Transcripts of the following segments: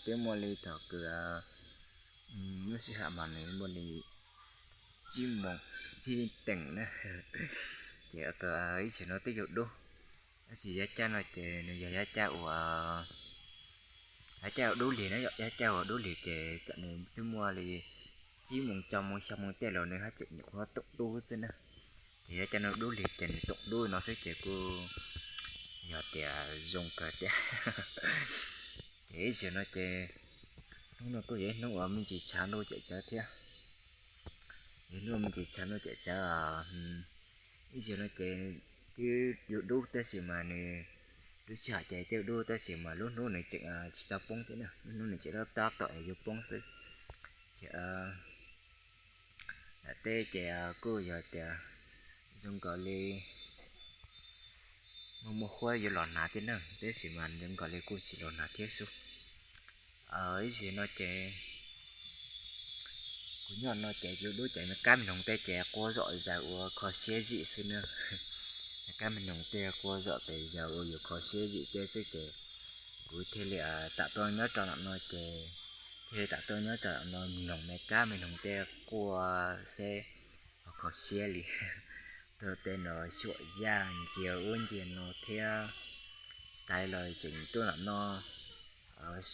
Twb muaj li thaum kws lub sij hawm mas nws muaj li tsib moos tsib teev na, ces ib sim no twb yuav dub. Tab sis yav caj no ces nws yog yav caj uas, yav caj uas dub lig na, yav caj uas dub lig ces txawm nws twb muaj li tsib moos, cuaj moos, xya moos tej los nws haj tseem nyuam qhuav toom dub xwb na. Ces yav caj no dub lig ces nws toom dub no xwb ces kuj yog tias zoo kawg thiab. Ces ib sim no ces hnub no kuj yog ib hnub uas me ntsis tshav ntuj cawm cawv thiab. Yog hnub me ntsis tshav ntuj cawm cawv, ib sim no ces twb yuav dub tab sis mas nws, lub sij hawm ces twb yuav dub tab sis mas lub hnub nws tseem tsis tau poob thiab na, lub hnub nws tseem tab tom yuav poob xwb. Ces ntawm teb ces kuj yog tias zoo nkaus li muaj muaj huab yuav los hnav thiab na, tab sis mas zoo nkaus li kuj tsis los hnav thiab xwb. Ib sim no ces kuv nyob no ces yuav dub ces me kab me noog tej ces quaj zom zaws ua kho siab zim xwb na. Me kab me noog tej quaj zom pes zaws ua yus kho siab zim tej xwb ces kuv thiaj li tam tuaj nyob rau nram no ces, thiaj li tam tuaj nyob rau nram no mloog me kab me noog tej quaj seb ho kho siab li. Tuaj tej no xyuam yaj ntsia ub ntsia no thiab, tsis tas li los tseem tuaj nram no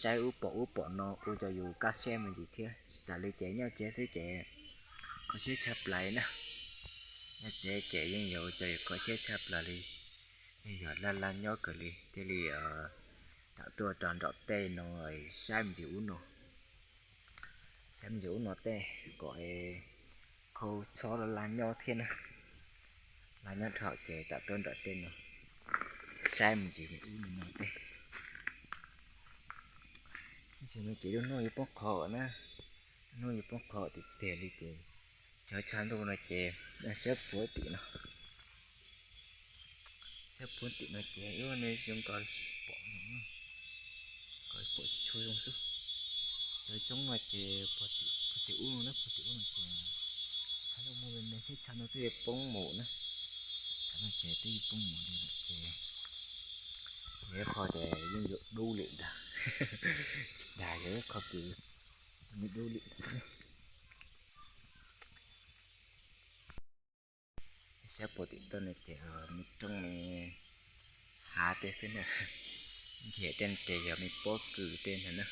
saib ub pom ub pom no ua rau yus kaj siab me ntsis thiab. Tsis tas li ces nyob tsev xwb ces kho siab tshaj plaws na. Nyob tsev ces yeej yog ua rau yus kho siab tshaj plaws li, yeej yog laj laj nyob kawg li thiaj li tam tuaj rau nram tej no saib me ntsis ub no, saib me ntsis ub no tej kom khau tshob laj laj nyob thiab na. Laj nyob dhau ces tam tuaj nram tej no saib me ntsis ub no tej. Tab sis no ces lub hnub yuav poob qho na, lub hnub yuav poob qho tiag tiag li ces cov tshav ntuj no ces siab puav tim no, siab puav tim no ces ib hnub zoo nkaus li tsis pom no, kom pom tsis tshua zoo xwb. Cov coob no ces puag tim ub no na, puag tim ub no ces tshav ntuj muaj me me xwb, tshav ntuj twb yuav poob mus na, tshav ntuj ces twb yuav poob mus li lawm ces yog ib qho ces yeej yuav dub li ntag, tsis tas yog ib qho kws dub li ntag. Saib puag tim toj no ces me roob me hav tej xwb na, ntsia tej no ces yog me pob kws tej no na.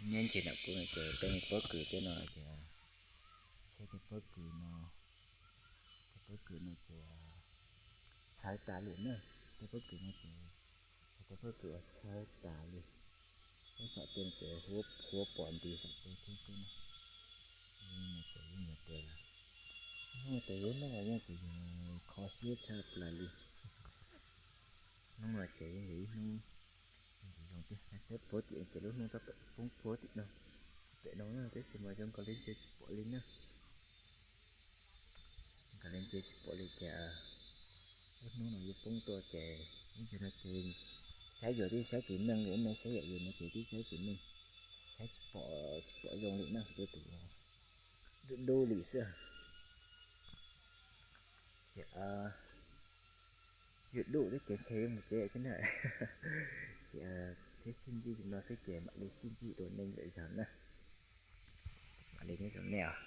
Nyob ntsia nram kuv no ces tej me pob kws tej no ces, saib tej pob kws no, tej pob kws no ces txhawv tas li na, tej pob kws no ces, tej pob kws uas txhawv tas li. Lub saum tej ces huab pom nti saum tej thiab xwb na. Hnub no ces yeej yog tias, hnub no ces yog hnub uas yeej tias yog kho siab tshaj plaws li. Hnub no ces yeej yog ib hnub zoo tiag, saib puag tim ces lub hnub tab tom poob puag tim no, pem no na, tab sis mas zoo nkaus li ntsia tsis pom li na. Zoo nkaus li ntsia tsis pom li ces lub hnub no yuav poob tuaj ces ib ntsis no ces saib yus twb saib tsis meej li, ib me saib yam yus no ces twb saib tsis meej, saib tsis pom, tsis pom zoo li na, tej tus dub dub li xwb. Ces yuav dub thiab ces ntshe yuav mus tsev thiab na. Ces thiab sib ntsib li no xwb ces mam li sib ntsib dua nej lwm zaug na. Mam li nyob zoo nej os.